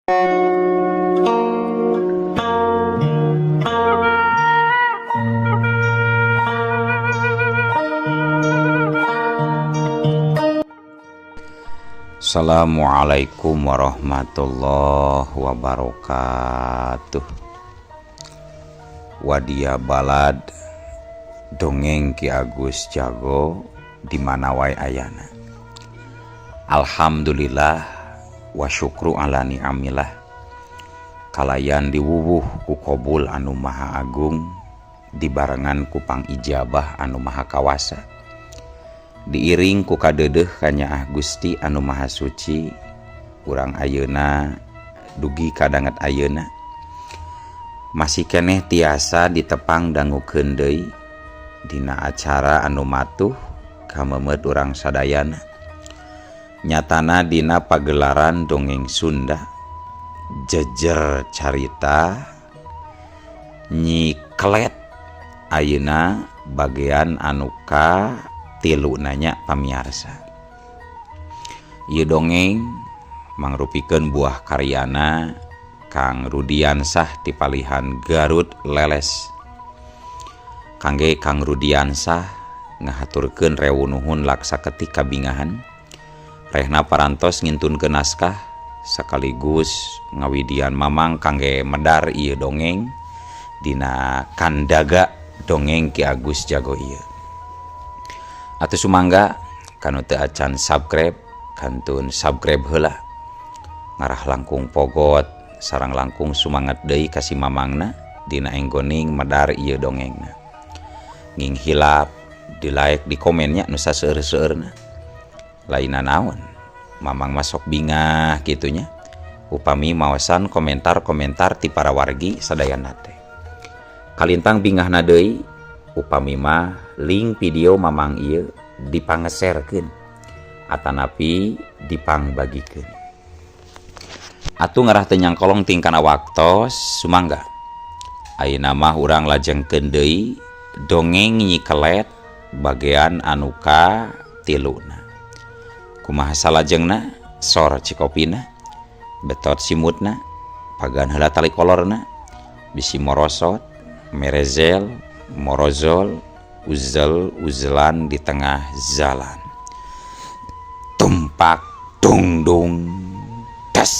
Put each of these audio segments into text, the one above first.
Assalamualaikum warahmatullahi wabarakatuh. Wadia balad dongeng Ki Agus Jago di mana wae ayana. Alhamdulillah wa syukru ala ni'amillah. Kalayan diwuwuh ku kobul anu maha agung dibarengan ku pangijabah anu maha kawasa. Diiring ku kadedeh kanyaah Gusti anu maha suci urang ayeuna dugi kadanget ayeuna masih keneh tiasa ditepang dangukeun deui dina acara anu matuh kamemeut urang sadayana nyatana dina pagelaran dongeng Sunda jejer carita Nyi Kelet ayeuna bagian anu ka tilu nanya pamiarsa. Ieu dongeng mangrupikeun buah karyana Kang Rudiansah ti palihan Garut Leles. Kangge Kang Rudiansah ngahaturkeun rewu nuhun laksa ketik kabingahan. Rehna parantos ngintunkeun naskah sekaligus ngawidian mamang kangge medar ieu dongeng dina kandaga dongeng Ki Agus Jago ieu. Atuh sumangga kanu teu acan subscribe kantun subscribe heula ngarah langkung pogot sarang langkung sumangat deui ka si mamangna dina enggoning medar ieu dongengna. Nging hilap di like di komennya nu saseueur-seueurna. Lainna naon mamang masok bingah kitunya upami maosan komentar-komentar ti para wargi sadayana teh. Kalintang bingahna deui upami mah link video mamang ieu dipangeserkeun atanapi dipangbagikeun. Atuh ngarah teu nyangkolong tingkana waktos sumangga. Ayeuna mah urang lajengkeun deui dongeng Nyi Kelet bagian anu ka tiluna. Kumaha salajengna sor cikopina betot simutna pagan heula tali kolorna bisi morosot merezel morozol uzel uzelan di tengah jalan tumpak dungdung tes.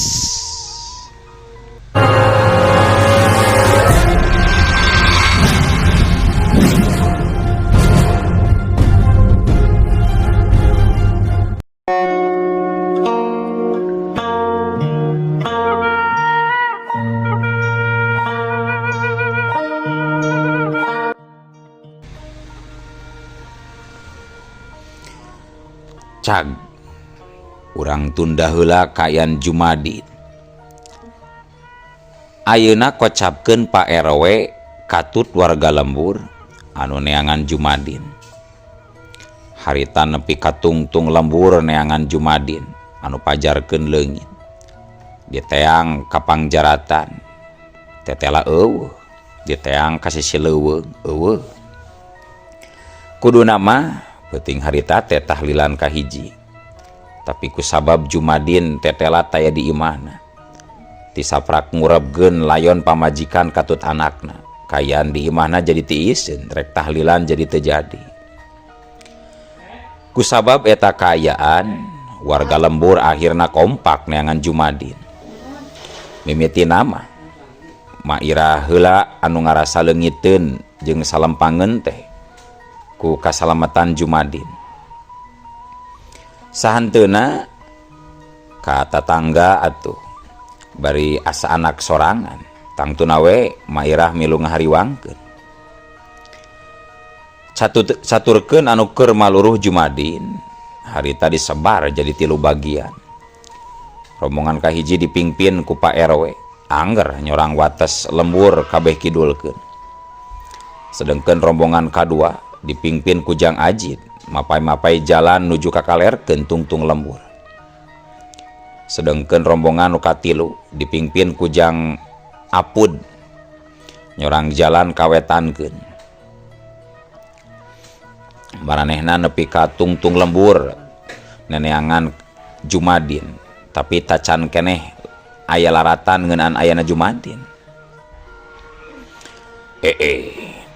Cag urang tunda heula kayan Jumadin. Ayeuna kocapkeun Pak RW katut warga lembur anu neangan Jumadin. Harita nepi katungtung lembur neangan Jumadin anu pajarkeun leungit. Diteang ka pangjaratan tetela eueuh, diteang ka sisi leuweung eueuh. Kuduna mah peuting harita teh tahlilan kahiji. Tapi kusabab Jumadin tetela taya di imahna. Tisaprak ngurebkeun layon pamajikan katut anakna. Kayan di imahna jadi tiiseun, rek tahlilan jadi teu jadi. Kusabab eta kaayaan, warga lembur akhirna kompak neangan Jumadin. Mimiti nama Maira heula anu ngarasa leungiteun jeung salempangeun teh ku kasalamatan Jumadin. Sahanteuna ka tatangga atuh bari asa anak sorangan tangtuna we Mairah milu ngahariwangkeun. Caturkeun anu keur maluruh Jumadin harita disebar jadi tilu bagian. Rombongan kahiji dipingpin ku Pak RW angger nyorang wates lembur kabeh kidulkeun. Sedengkeun rombongan kadua dipingpin ku Jang Ajid mapai-mapai jalan nuju ka kalerkeun tungtung lembur. Sedengkeun rombongan nu katilu dipingpin ku Jang Apud nyorang jalan kawetankeun. Maranehna nepi ka tungtung lembur neneangan Jumadin tapi tacan keneh aya laratan ngeunaan ayana Jumadin.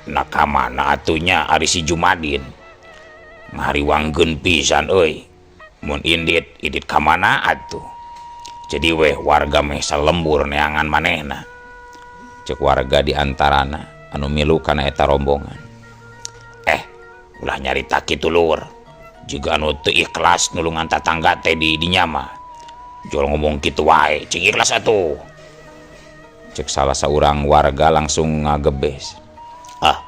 Nah ka mana atuh nya ari si Jumadin? Ngahariwangkeun pisan euy. Mun indit, indit ka mana atuh? Jadi weh warga meh salembur neangan manehna. Cek warga di antarana anu milu kana eta rombongan. Ulah nyarita kitu lur. Jiga anu teu ikhlas nulungan tatangga teh di dinya mah. Jol ngomong kitu wae, cing ikhlas atuh. Cek salah saurang warga langsung ngagebes. Ah,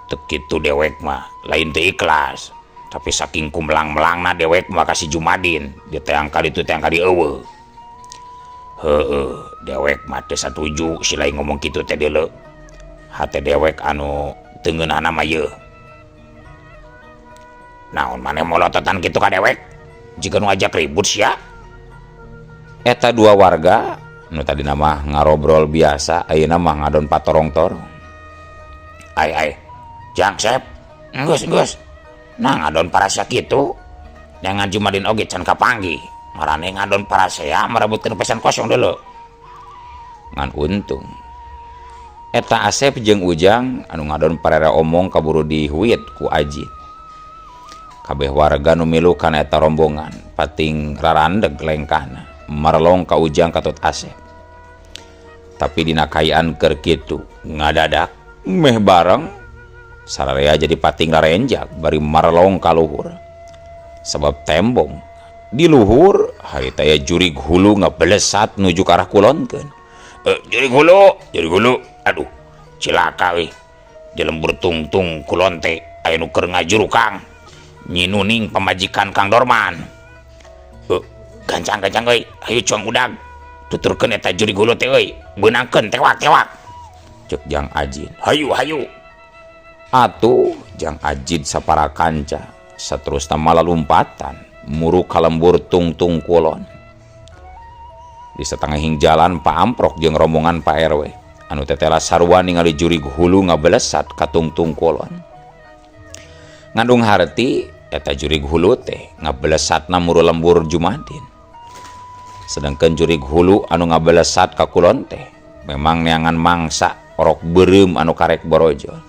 teu kitu dewek mah, lain teu ikhlas. Tapi saking kumelang-melangna dewek mah ka si Jumadin, di teang kali itu teang kali eueuh. Heeh, dewek mah teu satuju si lain ngomong kitu teh deuleu. Hate dewek anu teu ngeunahna mah yeuh. Naon maneh molototan kitu ka dewek? Jiga nu ajak ribut sia. Eta dua warga nu tadina mah ngarobrol biasa, ayeuna mah ngadon patorong-torong. Ai ai, Jang Sep, enggeus enggeus. Nah ngadon parasea kitu, neangan Jumadin oge can kapanggih. Marane ngadon parasea merebutkeun pesan kosong deuleu. Ngan untung eta Asep jeung Ujang anu ngadon parere omong kaburu dihuit ku Ajid. Kabeh warga nu milu kana eta rombongan pating rarandeg lengkahna marelong ka Ujang katut Asep. Tapi dina kaayaan keur kitu ngadadak meh bareng sararea jadi pating rarenjak bari marelong ka luhur. Sabab tembong di luhur harita aya jurig hulu ngabelesat nuju ka arah kulonkeun. Jurig hulu, jurig hulu. Aduh, cilaka weh. Di lembur tungtung kulon teh aya nu keur ngajuru Kang. Nyi Nuning pamajikan Kang Dorman. Gancang-gancang euy, hayu cuang udag. Tuturkeun eta jurig hulu teh euy, beunangkeun tewak-tewak. Ceuk Jang Ajid. Hayu hayu. Atuh Jang Ajid sapara kanca saterusna malalumpatan muru ka lembur tungtung kulon. Di satengahing jalan Pak Amprok jeung rombongan Pak RW anu tetela sarua ningali jurig hulu ngabelesat ka tungtung kulon. Ngandung harti eta jurig hulu teh ngabelesatna muru lembur Jumadin. Sedangkan jurig hulu anu ngabelesat ka kulon teh memang neangan mangsa orok beureum anu karek borojol.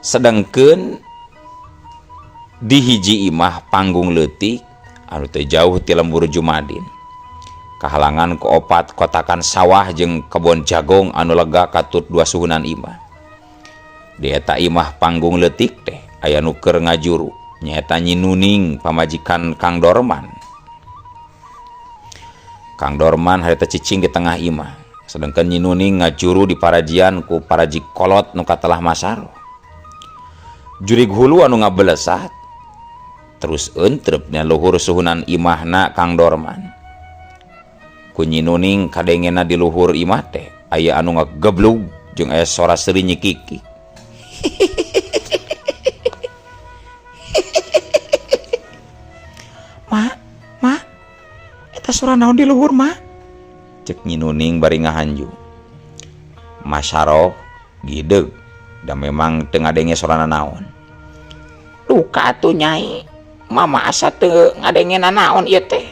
Sedangkan di hiji imah panggung leutik anu teu jauh ti lembur Jumadin. Kahalangan ku opat kotakan sawah jeung kebon jagong anu lega katut dua suhunan imah. Di eta imah panggung leutik teh aya nu keur ngajuru nyaeta Nyi Nuning pamajikan Kang Dorman. Kang Dorman harita cicing di tengah imah, sedangkan Nyi Nuning ngajuru di parajian ku paraji kolot nu katelah masaro. Jurig hulu anu ngabelesat terus entrep dina luhur suhunan imahna Kang Dorman. Ku Nyi Nuning kadengena di luhur imah teh aya anu ngageblug jeung aya sora seuri nyikiki. Ma, ma, eta sora naon di luhur, ma? Cek Nyi Nuning bari ngahanju. Masaroh gideg da memang teu ngadenge sorana naon. Duka atuh nyai, mama asa teu ngadenge naon ieu teh.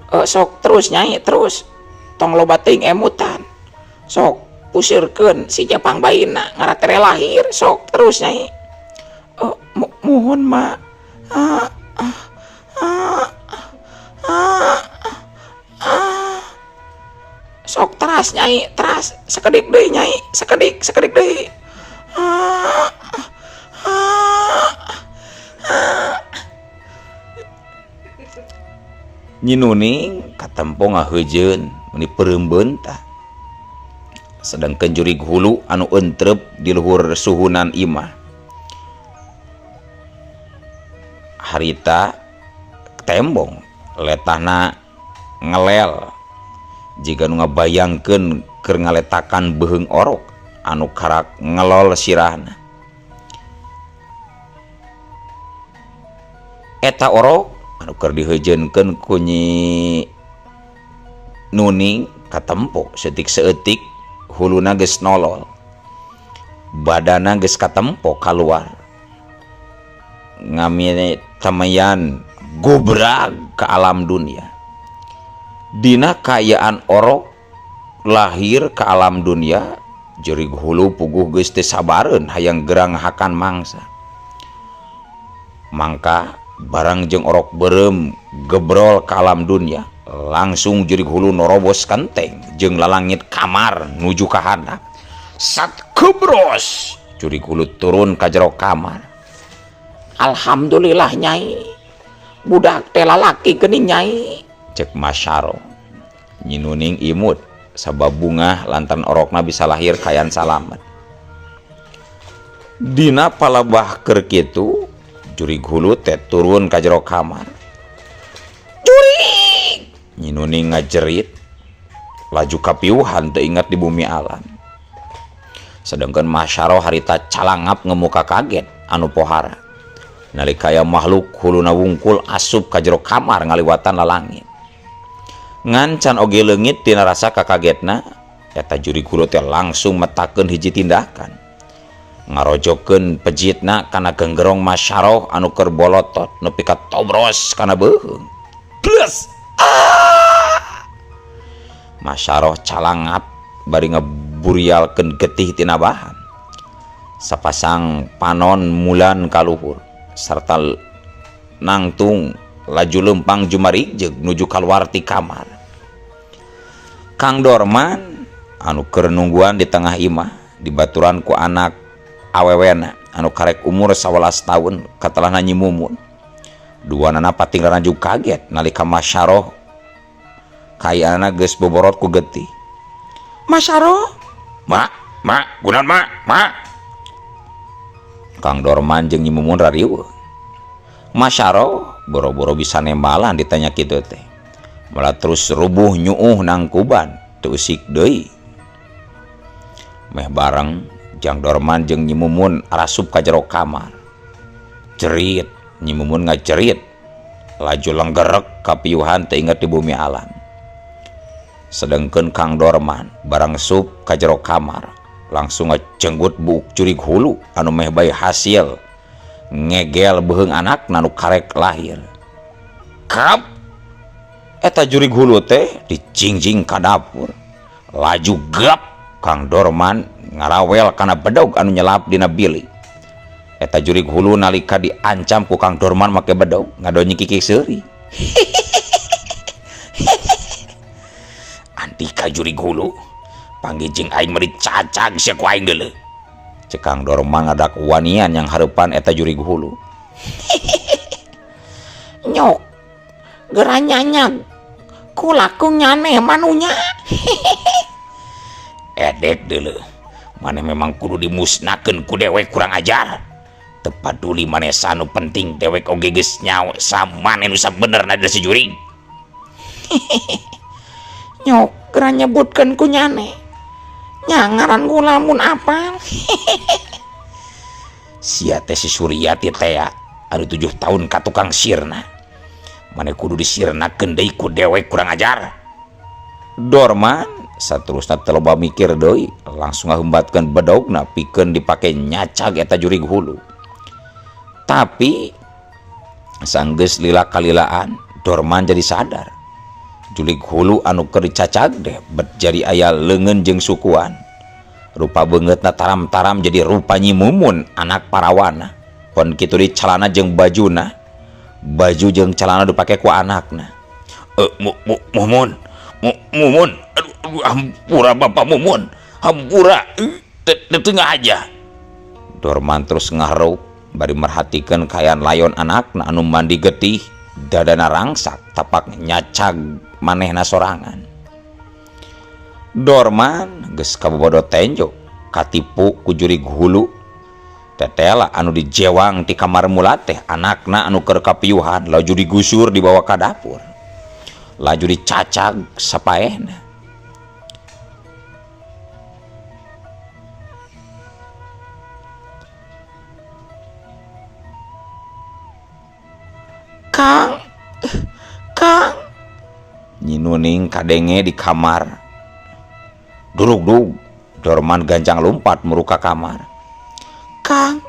Sok terus nyai terus, tong loba teuing emutan. Sok pusirkeun si Jepang baina ngaratere lahir, sok terus nyai. Muhun ma. Sok teras nyai, teras sakedik deui nyai, sakedik, sakedik deui. Nyi Nuning katempo ngaheujeun meuni peureum tah. Sedangkan jurig hulu anu entrep di luhur suhunan imah. Harita tembong letahna ngelel jiga nu ngabayangkeun keur ngaletakan beuheung orok anu karak ngelol sirahna. Eta orok anu keur diheujeunkeun ku Nyi Nuning katempo setik seeutik huluna geus nolol, badana geus katempo kaluar, ngami tamayan gobrag ke alam dunia. Dina kaayaan orok lahir ka alam dunya jurig hulu puguh geus teu sabareun hayang gerang hakan mangsa. Mangka barang jeung orok beureum gebrol ka alam dunya langsung jurig hulu norobos kenteng jeung lalangit kamar nuju ka handap. Sat kebros jurig hulu turun ka jero kamar. Alhamdulillah nyai, budak teh lalaki geuning nyai, cek Masyaro. Nyi Nuning imut sabab bungah lantaran orokna bisa lahir kayan salamet. Dina palebah keur kitu jurig hulu teh turun ka jero kamar. Jurig! Nyi Nuning ngajerit laju kapiuhan teu inget di bumi alam. Sedangkan Masyaro harita calangap ngemuka kaget anu pohara. Nalika aya makhluk huluna wungkul asup ka jero kamar ngaliwatan lalangit. Ngan can oge leungit tina rasa kakagetna, eta jurig hulu teh langsung metakeun hiji tindakan. Ngarojokeun pejitna kana genggerong Masyaro anu keur bolotot nepi ka tobros kana beuheung. Plus! Ah! Masyaro calangap bari ngeburialkeun getih tina bahan. Sapasang panon mulan kaluhur sarta nangtung laju lempang jumarijeg nuju kaluar ti kamar. Kang Dorman anu keur nungguan di tengah imah dibaturan ku anak awewena anu karek umur 11 tahun katelahna Nyi Mumun. Duanana pating ranaju kaget nalika Masyaro kaayana geus boborot ku getih. Masyaro, mak, mak, gunaon mak, mak. Kang Dorman jeung Nyi Mumun rariweuh. Masyaro boro-boro bisa nembalan ditanya kitu teh. Malah terus rubuh nyuuh nangkuban teu usik deui. Meh bareng Jang Dorman jeung Nyi Mumun arasup ka jero kamar. Jerit, Nyi Mumun ngajerit. Laju lenggerek kapiuhan teu inget di bumi alam. Sedengkeun Kang Dorman barang sup ka jero kamar langsung ngejenggut buuk jurig hulu anu meh bae hasil ngegel beuheung anakna nu karek lahir. Kap! Eta jurig hulu teh dicingjing ka dapur. Laju gap Kang Dorman ngarawel kana bedog anu nyelap dina bilik. Eta jurig hulu nalika diancam ku Kang Dorman make bedog ngadonyi kikik seuri. Antika jurig hulu panggih jeung aing meni cacag sia ku aing deuleu. Cek Kang Dorman ngadak wanian yang hareupan eta jurig hulu. Nyok geranyanyag kulaku nyane manunya. Edek deuleu maneh memang kudu dimusnahkeun ku dewek kurang ajar. Teu paduli maneh sanu penting dewek oge geus nyaho samane nu sabenerna dina si jurig. Nyok geura nyebutkeun ku nyane. Nya ngaran gula mun apal. Sia teh si Suryati teh anu 7 tahun ka tukang sirna. Maneh kudu disirnakeun deui ku dewek kurang ajar. Dorman saterusna teu loba mikir deui langsung ngahembatkeun bedogna pikeun dipake nyacag eta jurig hulu. Tapi sanggeus lila kalilaan Dorman jadi sadar. Jurig hulu anu keur dicacag deh bet jadi aya leungeun jeung sukuan. Rupa beungeutna taram-taram jadi rupa Nyi Mumun anak parawana. Pon kitu di calana jeung bajuna. Baju jeung calana dipake ku anakna. Mumun, Mumun, aduh, aduh, hampura Bapak Mumun, hampura, teu aja. Dorman terus ngahreup bari merhatikeun kaayaan layon anakna anu mandi getih, dadana rangsak tapak nyacag manehna sorangan. Dorman geus kabobodo tenjo katipu ku jurig hulu. Tetela anu dijewang ti kamar mula teh anakna anu keur kapiuhan laju digusur dibawa ka dapur. Laju dicacag sapaehna. Kang, Kang, Nyi Nuning kadenge di kamar. Durug-dug, Dorman ganjang lompat muruka kamar. Kang,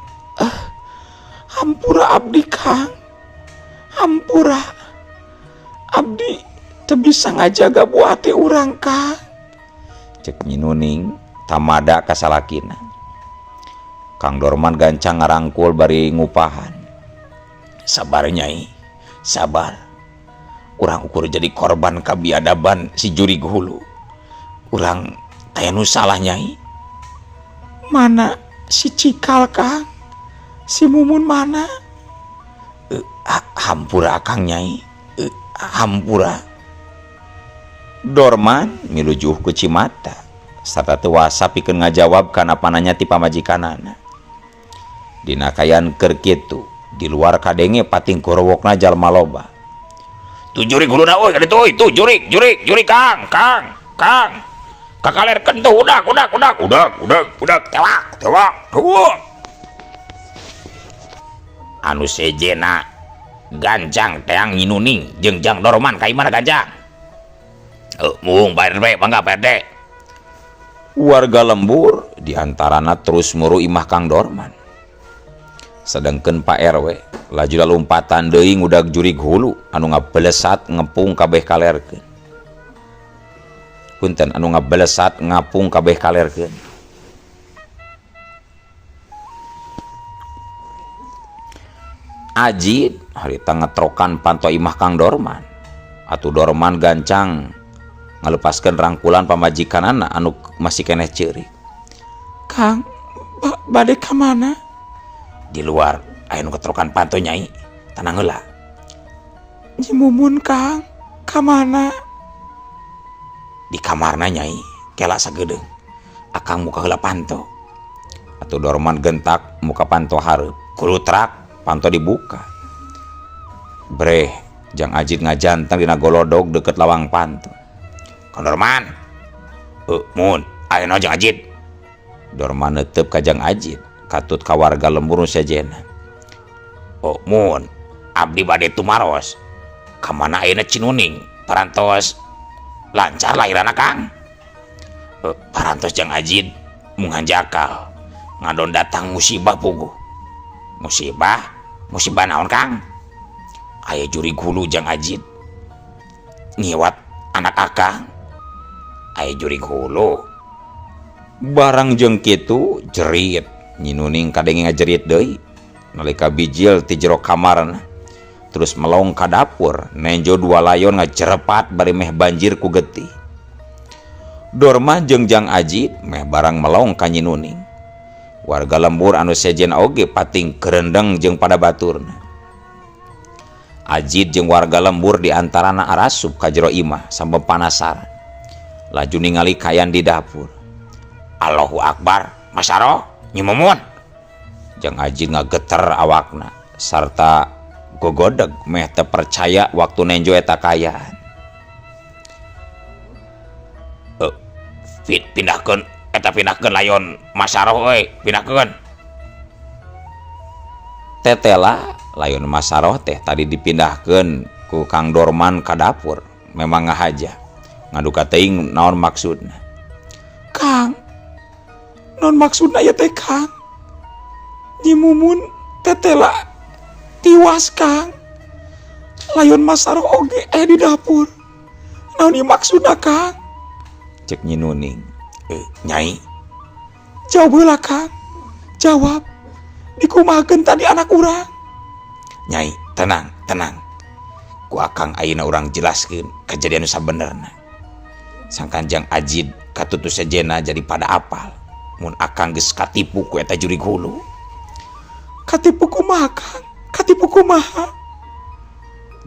hampura abdi Kang, hampura abdi Teu bisa ngajaga buah hate urang, Kang. Cek Nyi Nuning tamada ka salakina. Kang Dorman gancang ngarangkul bari ngupahan. Sabar, Nyai, sabar. Urang ukur jadi korban kabiadaban si jurig hulu. Urang taya nu salah, Nyai. Mana si Cikal, Kang? Si Mumun mana? Hampura Akang, Nyai. Hampura. Dorman milu juuh ku cimata sarta teu wasa pikeun ngajawab kana pananya ti pamajikanana. Dina kaayaan keur kitu, di luar kadenge pating gorowokna jalma loba. Tuh jurig huluna euy ka ditu euy, tuh jurig, jurig, jurig Kang, Kang, Kang. Kakalerkeun tuh udak, udak, udak, udak, udak, udak, tewak, tewak, tewak. Anu sejena gancang teang Nyi Nuning jeung Jang Dorman ka imahna gancang. Mung Pak RW, mangga Pak RT. Warga lembur diantarana terus muru imah Kang Dorman. Sedangkan Pak RW laju lalumpatan deui ngudag jurig hulu anu ngabelesat ngepung kabeh kalerkeun. Punten, anu ngabelesat ngapung kabeh kalerkeun. Ajid harita ngetrokan panto imah Kang Dorman. Atuh Dorman gancang ngalepaskeun rangkulan pamajikanana anu masih keneh ceurik. Kang, bade ka mana? Di luar aya nu ketrokan panto, Nyai. Tenang heula. Nyi Mumun, Kang, ka mana? Di kamarna, Nyai, kela sagedeung. Akang muka heula panto. Atuh Dorman gentak muka panto hareup. Kulutrak panto dibuka. Breh, Jang Ajid ngajanteng dina golodog deket lawang panto. Kang Dorman. Mun, aya naon, Jang Ajid? Dorman neuteup ka Jang Ajid, katut ka warga lembur nu sejena. Oh, mun, abdi bade tumaros. Ka mana ayeuna Cinuning? Parantos lancar lahiranna, Kang? Parantos, Jang Ajid, mung hanjakal. Ngadon datang musibah puguh. Musibah? Musibah naon, Kang? Aya jurig hulu, Jang Ajid. Ngiwat anak akang. Aya jurig hulu. Barang jeung kitu jerit. Nyi Nuning kadenge ngajerit deui. Nalika bijil ti jero kamarna. Terus melong ka dapur, nenjo dua layon ngajerepat bari meh banjir ku getih. Dorman jeung Jang Ajid meh barang melong ka Nyi Nuning. Warga lembur anu sejen oge pating kerendeng jeung pada baturna. Ajid jeung warga lembur di antarana arasup ka jero imah sampe panasaran. Laju ningali kayan di dapur. Allahu Akbar, Masaroh, Nyi Mumun. Jang Ajid ngageter awakna sarta gogodeg meh teu percaya waktu nenjo eta kaayaan. Pindahkeun eta, pindahkeun layon Masaroh euy, pindahkeun. Tetela layon Masaroh teh tadi dipindahkeun ku Kang Dorman ka dapur, memang ngahaja. Ngaduka teuing naon maksudna. Kang, naon maksudna ieu teh, Kang? Nyi Mumun tetela tiwas, Kang. Layon Masaroh oge aya di dapur. Naon ieu maksudna, Kang? Cek Nyi Nuning. Nyai. Jawab heula, Kang. Jawab. Dikumahakeun tadi anak urang? Nyai, tenang, tenang. Ku akang ayeuna urang jelaskeun kejadian nu sabenerna. Sangkan Jang Ajid katutu sejena jadi pada apal. Mun akang geus katipu ku eta jurig hulu. Katipu kumaha, Kang? Katipu kumaha?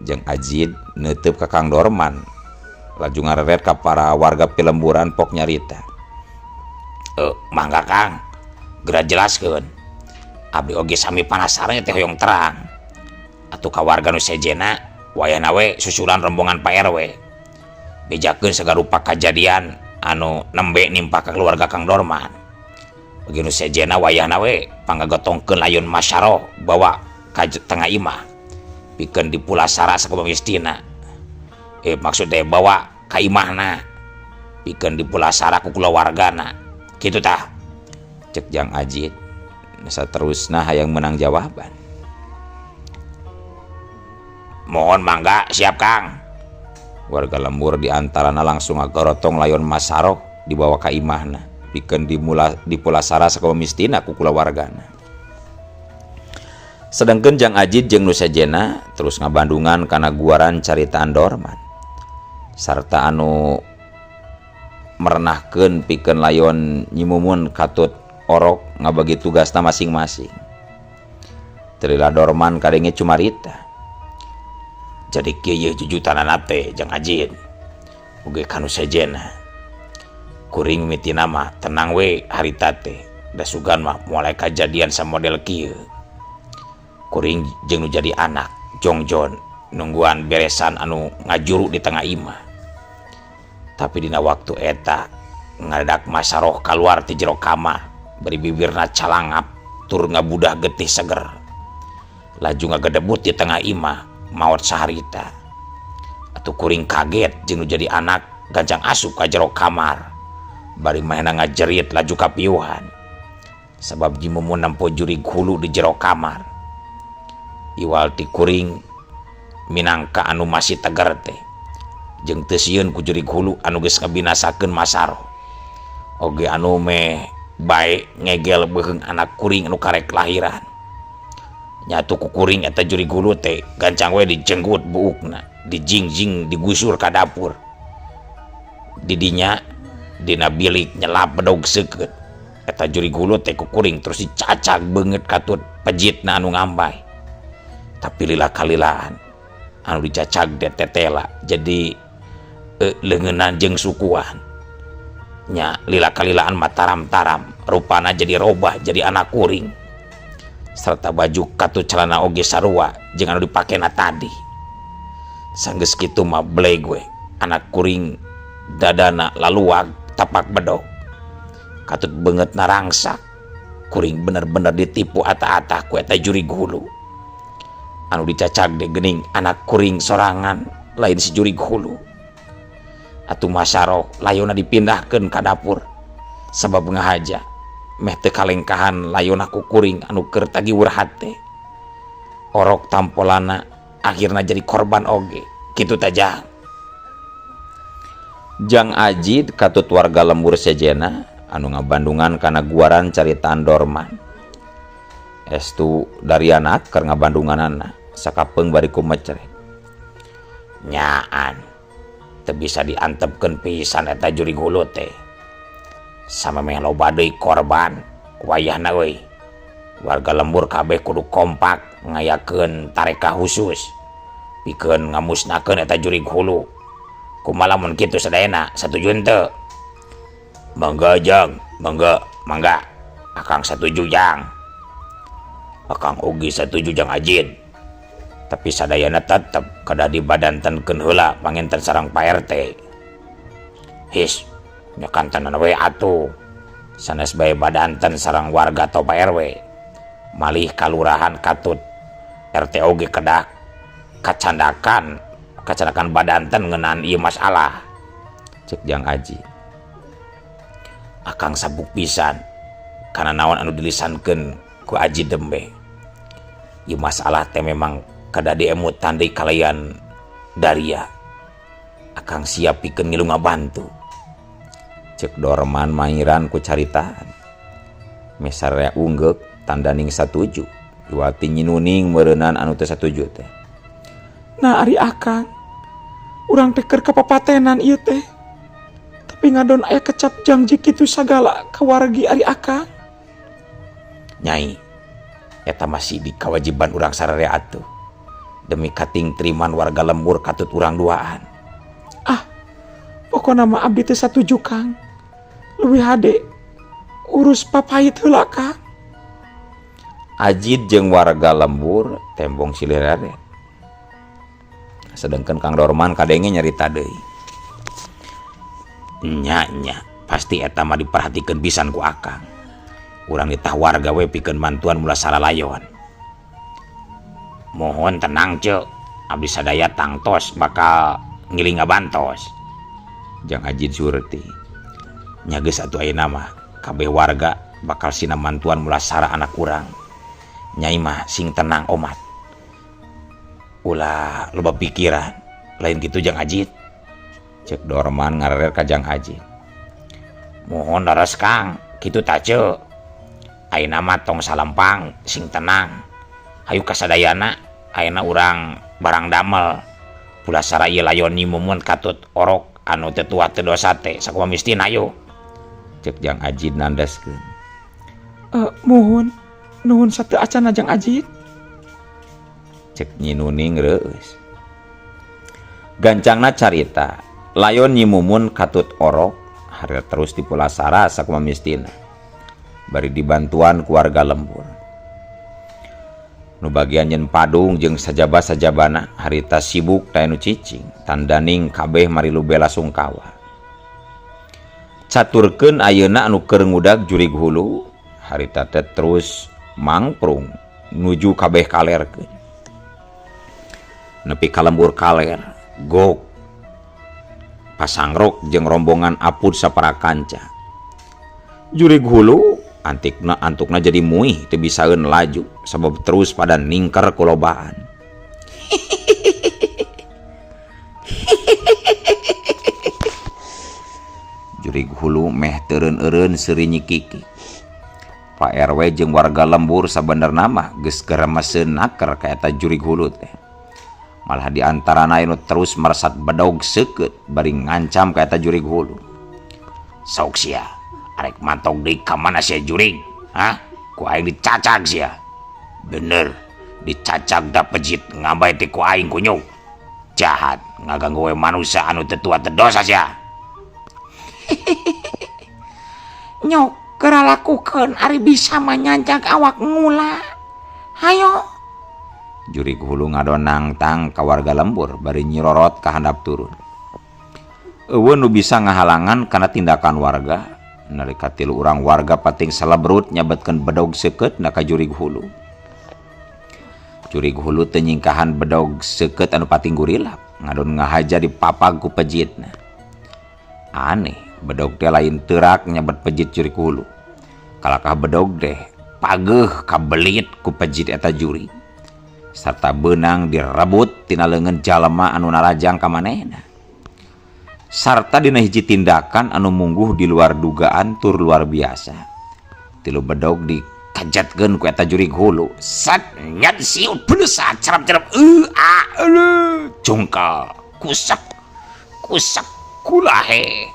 Jang Ajid neuteub ka Kang Dorman. Laju ngareret ka para warga pilemburan pok nyarita. Mangga Kang, geura jelaskeun. Abdi oge sami panasaran teh hoyong terang. Atuh ka warga nu sejena wayahna we susulan rombongan Pak RW. Bejakeun sagarupa kajadian anu nembe nimpa ka keluarga Kang Dorman. Bagi nu sejena wayahna we panggagotongkeun layon Masaroh bawa ka tengah imah. Pikeun dipulasara sakumaha mistina. Maksud teh bawa ka imahna. Pikeun dipulasara ku kulawargana. Kitu tah. Cek Jang Ajid. Saterusna hayang menang jawaban. Mohon mangga siap, Kang. Warga lembur di antarana langsung ngagorotong layon Masaroh dibawa ka imahna pikeun dimula dipulasara sakumaha mistina ku kulawargana. Sedangkeun Jang Ajid jeung nu sejenna terus ngabandungan kana guaran caritaan Dorman sarta anu merenahkeun pikeun layon Nyi Mumun katut Orok ngabagi tugasna masing-masing. Teu lila Dorman kadenge cumarita. Jadi kieu jujutanana teh, Jang Ajid oge ka nu sejenna. Kuring mitina mah tenang we harita teh, da sugan mah moal aya kajadian samodel kieu. Kuring jeung nu jadi anak jongjon nungguan beresan anu ngajuru di tengah imah. Tapi dina waktu eta ngadadak Masaroh kaluar ti jero kamar bari bibirna calangap tur ngabudah getih seger. Laju ngagedebut di tengah imah maot saharita. Atuh kuring kaget jeung nu jadi anak gancang asup ka jero kamar. Bari manehna ngajerit laju kapiuhan. Sabab Nyi Mumun nempo jurig hulu di jero kamar. Iwal ti kuring minangka anu masih teger teh. Jeung teu sieun ku jurig hulu anu geus ngabinasakeun Masaroh. Oge anu meh bae ngegel beuheung anak kuring anu karek lahiran. Nyatu ku kuring eta jurig hulu teh gancang we dijenggut buukna, dijingjing digusur ka dapur. Didinya dina bilik nyelap bedog seukeut. Eta jurig hulu teh ku kuring terus dicacag beungeut katut pejitna anu ngambay. Tapi lila kalilaan anu dicacag teh tetela jadi leungeunnan jeung sukuan. Nya lila kalilaan mah taram-taram rupana jadi robah jadi anak kuring. Serta baju katut celana oge sarua jeung anu dipakena tadi. Sanggeus kitu mah beleg we anak kuring dadana laluag tapak bedog. Katut beungeutna rangsak. Kuring bener-bener ditipu ata-ata ku eta jurig hulu. Anu dicacag deh geuning anak kuring sorangan lain si jurig hulu. Atuh Masaroh layona dipindahkeun ka dapur sabab ngahaja meh teu kalengkahan layona ku kuring anu keur tagiwur hate. Orok tampolana akhirna jadi korban oge kitu tah Jang. Jang Ajid katut warga lembur sejena anu ngabandungan kana guaran caritaan Dorman. Estu Dariana keur ngabandunganana sakapeung bari kumecrek. Nyaan teu bisa diantepkeun pisan eta jurig hulu teh. Samemeh loba deui korban wayahna euy. Warga lembur kabeh kudu kompak ngayakeun tareka khusus pikeun ngamusnahkeun eta jurig hulu. Kumaha lamun kitu sadayana satuju henteu? Mangga Jang, mangga, mangga. Akang satuju Jang. Akang oge satuju Jang Ajid. Tapi sadayana tetep kedah dibadantenkeun heula panginten sareng Pak RT. His, nya kantenan we atuh. Sanes bae badanten sareng warga atau Pak RW. Malih kalurahan katut RT oge kedah kacandakan badanten ngeunaan ieu masalah. Cek Jang Aji. Akang sabuk pisan kana naon anu dilisankeun ku Aji dembe. Ieu masalah teh memang kedah diemutan deui kalayan Daria. Akang siap pikeun ngilu ngabantu. Cek Dorman mairan ku caritaan. Mesarea unggeuk tandaning satuju. Iwati nyinuning meureunan anu teu satuju teh. Nah ari akang, urang teh keur kapapatenan ieu teh. Tapi ngadon aya kecap janji kitu sagala ka wargi ari akang. Nyai, eta masih di kewajiban urang sararea atuh. Demi kating teriman warga lembur katut urang duaan. Ah, pokona mah abdi teh satuju Kang. Leuwih hade urus papait heula Kang. Ajid jeung warga lembur tembong silih reret. Sedangkan Kang Dorman kadenge nyarita deui. Nya nya, pasti eta mah diperhatikeun pisan ku akang. Urang ditah warga we pikeun bantuan mulasara layon. Mohon tenang cek, abdi sadaya tangtos bakal ngiling ngabantos. Jang Ajid surti. Nya geus atuh ayeuna mah kabeh warga bakal sina mantuan mulasara anak urang. Nyai mah sing tenang omat. Ulah loba pikiran, lain gitu Jang Ajid. Cek Dorman ngarerer ka Jang Haji. Mohon daras Kang, kitu ta ceu. Ayeuna mah tong salempang, sing tenang. Hayu kasadayana, ayeuna urang barang damel. Pulasara ieu layon Nyi Mumun katut orok anu teu tua teu dosa teh sakumaha mistina ayo. Cek Jang Ajid nandaskeun. Muhun, nuhun sateu acana Jang Ajid. Cek Nyi Nuning reueus. Gancangna carita, layon Nyi Mumun katut orok harita terus dipulasara sakumaha mistina. Bari dibantuan ku warga lembur. Nu bagian nyen padung jeung sajaba-sajabana harita sibuk teh nu cicing, tandaning kabeh marilu bela sungkawa. Caturkeun ayeuna anu keur ngudag jurig hulu, harita teh terus mangprung nuju kabeh kalerkeun. Nepi ka lembur kaler, gok pasangrok jeung rombongan apud sapara kanca. Jurig hulu antikna antukna jadi muih teu bisaeun laju sabab terus pada ningker kulobaan. Jurig hulu meh teureun-eureun seuri nyikiki. Pak RW jeung warga lembur sabenerna mah geus geremeseun naker ka eta jurig hulu teh. Malah di antarana anu terus meresat bedog seukeut bari ngancam ka eta jurig hulu. Sok sia, arek mantog deui ka mana sia jurig? Hah? Ku aing dicacag sia. Bener, dicacag da pejit ngabay teh ku aing kunyuk. Jahat ngaganggu we manusia anu teu tua teu dosa sia. Nyok geura lakukeun ari bisa mah nyancag awak ngula. Hayo. Jurig hulu ngadon nangtang ka warga lembur bari nyirorot ka handap turun. Eueuh nu bisa ngahalangan kana tindakan warga. Nalika tilu urang warga pating salebrut nyabetkeun bedog seukeut na ka jurig hulu. Jurig hulu teu nyingkahan bedog seukeut anu pating gurilap, ngadon ngahaja dipapag ku pejitna. Aneh, bedog teh lain teurak nyabet pejit jurig hulu. Kalakah bedog teh pageuh kabelit ku pejit eta jurig. Sarta beunang direbut tina leungeun jalema anu narajang ka manehna. Sarta dina hiji tindakan anu mungguh di luar dugaan tur luar biasa. Tilu bedog dikajatkeun ku eta jurig hulu. Sat nyat siut beuleusa cerep-cerep a euleuh jungkal kusak kusak kulahe.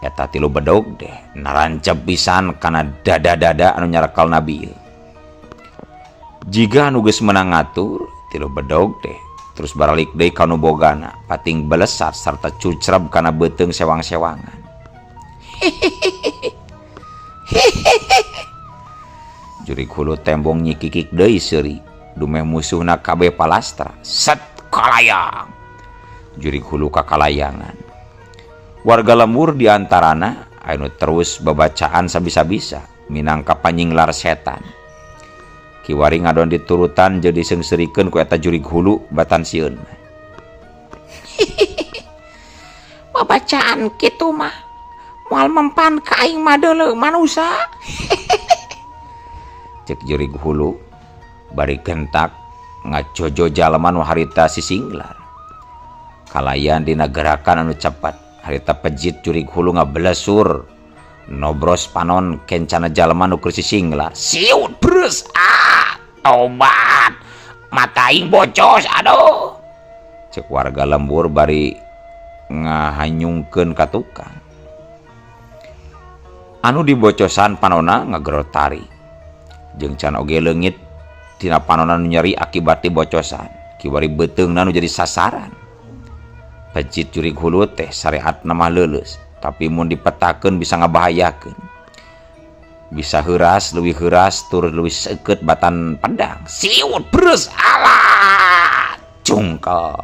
Eta tilu bedog teh narancep pisan kana dada-dada anu nyarekal nabi ieu. Jiga anu geus meunang ngatur tilu bedog teh terus baralik deui ka nu bogana pating belesat sarta cucreb kana beuteung sewang-sewangan. Jurig hulu tembong nyikikik deui seuri dumeh musuhna kabeh palastra set kalayang. Jurig hulu kakalayangan. Warga lembur di antarana anu terus babacaan sabisa-bisa minangka panyinglar setan. Kiwari ngadon diturutan jeung diseungseurikeun ku eta jurig hulu batan sieun. Babacaan kitu mah moal mempan ka aing mah deuleu manusa. Cek jurig hulu bari gentak ngajojo jalma nu harita sisinglar. Kalayan dina gerakan anu cepat harita pejit jurig hulu ngablesur nobros panon kencana jalma nu keur sisinglar. Siut breus ah tobat mata aing bocos aduh. Cek warga lembur bari ngahanyungkeun ka tukang. Anu dibocosan panona ngagerotari jeung can oge leungit tina panona nu nyeri akibat dibocosan. Kiwari beuteungna nu jadi sasaran. Pejit jurig hulu teh syariatna mah leuleus, tapi mun dipetakeun bisa ngabahayakeun. Bisa heuras, leuwih heuras tur leuwih seukeut batan pedang. Siut breus alah jungkel.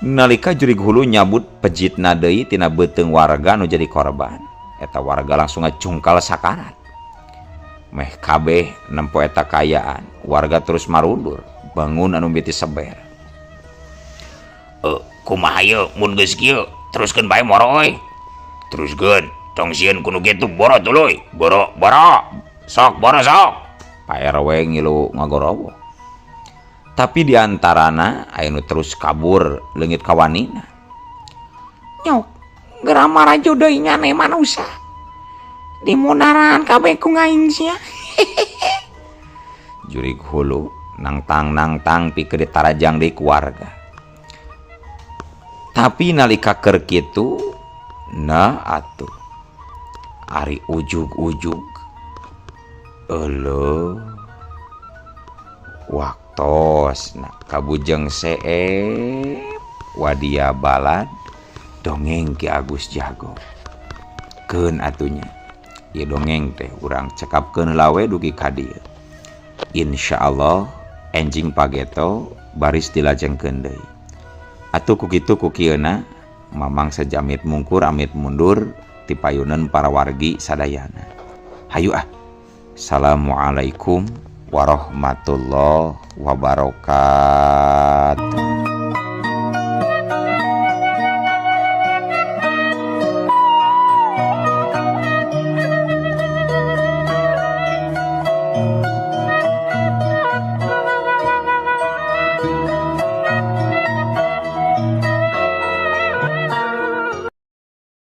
Nalika jurig hulu nyabut pejitna deui tina beuteung warga nu jadi korban, eta warga langsung ngajungkal sakarat. Meh kabeh nempo eta kaayaan, warga terus marundur, bangun anu miti seber. Kumaha ieu mun geus kieu? Teruskeun bae moro euy. Teruskeun, tong sieun kudu kitu boro tuluy. Boro, boro. Sok boro sok. Pak RW ngilu ngagorowo. Tapi di antarana aya nu terus kabur leungit kawanina. Nyok geura marajo deui nyane manusa. Dimundaran kabeh ku ngaing sia. Jurig hulu nangtang nangtang pikeun ditarajang deui ku warga. Tapi nalika keur kitu, nah atuh ari ujug-ujug euleuh waktosna ka Bujeng Seep wadia balad dongeng Ki Agus Jago. Keun atunya ieu dongeng teh urang cekapkeun heula we dugi ka dieu. Insyaallah enjing pageto baris dilajengkeun deui. Atuh ku kitu ku kieuna Mamang sejamit mungkur amit mundur ti payuneun para wargi sadayana. Hayu ah. Assalamualaikum warahmatullahi wabarakatuh.